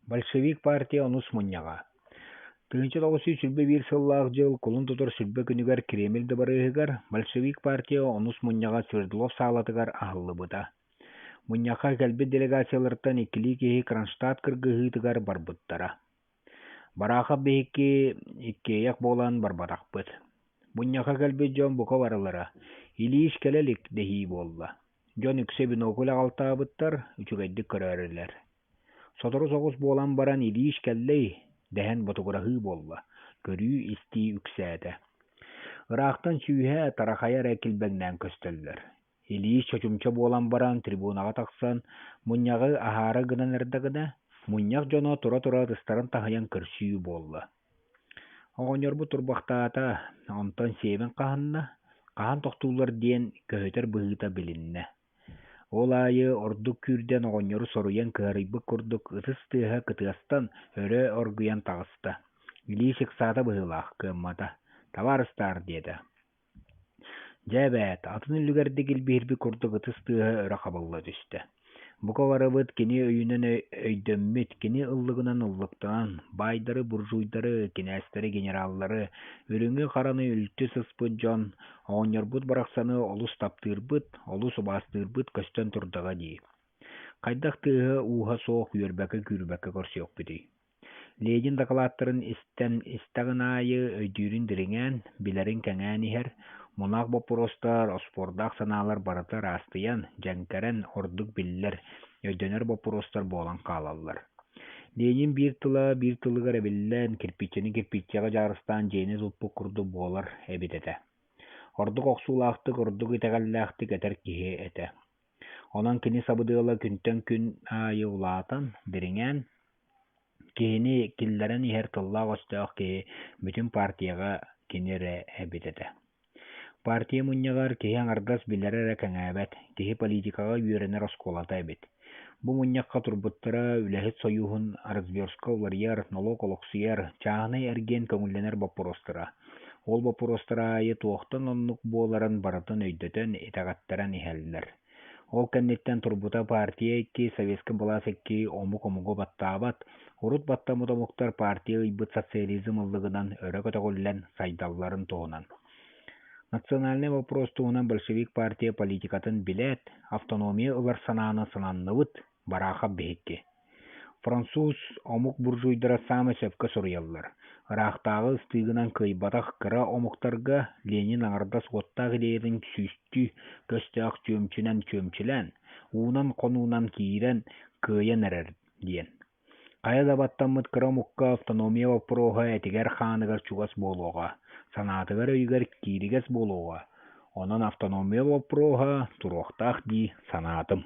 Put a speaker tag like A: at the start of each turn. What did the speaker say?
A: Большевик партия онус мунньаҕа. 1921 сыллаах дьыл кулун тутар 20 күнүгэр Кремль дыбарыаһыгар большевик партия онус мунньаҕа Свердлов саалатыгар аһыллыбыта. Мунньахха кэлбит делегациялартан иккилии киһи Кронштадт кыргыһыытыгар барбыттара. Бараахап биһикки иккиэйэх буолан барбатахпыт. Мунньахха кэлбит дьон бука барылара «Илиис кэлэ илик» дэһии буолла. Дьон үксэ бинокль аҕалтаабыттар, үчүгэйдик көрөөрүлэр. Сотору соҕус буолан баран «Илиис кэллэй» дэһэн ботугураһыы буолла, көрүү-истии үксээтэ. Ыраахтан сүүһэ тарахайа эрэ килбэҥнээн көстөллөр. Илиис чочумча буолан баран трибунаҕа тахсан мунньаҕы аһаары гынан эрдэҕинэ, мунньах дьоно тура-тура ытыстарын таһыйан көрсүү буолла. Оҕонньорбут турбахтаата, онтон сиэбин хаһынна, хаһан тохтууллар диэн көһүтэр быһыыта билиннэ. Ол аайы ордук күүрдэн оҕонньору соруйан кыһарыйбыт курдук ытыс тыаһа кытыастан өрө оргуйан таҕыста. Илиис ыксаата быһыылаах, кыаммата: «Табаарыстаар» диэтэ. Дьэ эбээт, атын үлүгэрдик илбиһирбит курдук ытыс тыаһа өрө хабылла түстэ. Бука барыбыт кини өйүнэн өйдөммүт, кини ыллыгынан ыллыктанан, баайдары, буржуйдары, кинээстэри, генераллары, үрүҥү-хараны үлтү сыспыт дьон, оҕонньорбут барахсаны олус таптыырбыт, олус убаастыырбыт көстөн турдаҕа дии. Хайдах тыаһа-ууһа суох үөрбэккэ-күүрбэккэ көрсүөхпүтүй? Ленин дакылааттарын истэн истэҕин аайы өйдүүрүн дириҥээн, билэрин кэҥээн иһэр, мунаах боппуруостар, оспуордаах санаалар барыта ыраастыйан, дьэҥкэрэн, ордук биллэр, өйдөнөр боппуруостар буолан хаалаллар. Ленин биир тыла биир тылыгар эбиллэн, кирпииччэни кирпииччэҕэ дьаарыстаан дьиэни туппут курдук буолар эбит этэ. Ордук охсуулаахтык, ордук итэҕэллээхтик этэр киһи этэ. Онон кини сабыдыала күнтэн күн аайы улаатан, дириҥээн, киһини киллэрэн иһэр тыллаах-өстөөх киһи бүтүн партияҕа кини эрэ эбит этэ. Партия мунньаҕар киһи аҥардас билэрэ эрэ кэҥээбэт, киһи политикаҕа үөрэнэр оскуолата эбит. Бу мунньахха турбуттара үлэһит сойууһун разверстка уларыйар, нолуок олохсуйар, чааһынай эргиэн көҥүллэнэр боппуруостара. Ол боппуруостар аайы туохтан оннук буоларын барытын өйдөтөн, итэҕэттэрэн иһэллэр. Ол кэнниттэн турбута партия икки, советскай былаас икки омук омугу баттаабат, урут баттаммыт омуктар партия ыйбыт социализм ыллыгынан өрө көтөҕүллэн сайдалларын туһунан. Национальнай вопрос туһунан большевик партия политикатын билээт, автономия ылар санааны сананныбыт, Бараахап биһикки. Француз омук буржуйдара саамай сөпкө суруйаллар: ыраахтааҕы ыстыыгынан кыайбатах кыра омуктарга Ленин аҥардас уоттаах идиэйэтин сүүстүү көстөөх чүөмчүнэн чүөмчүлээн, уунан-хонуунан киирэн кыайан эрэр диэн. Хайа да баттаммыт кыра омукка автономия боппуруоһа этигэр-хааныгар чугас буолуоҕа, санаатыгар-өйүгэр кииригэс буолуоҕа, онон автономия боппуруоһа туруохтаах дии санаатым.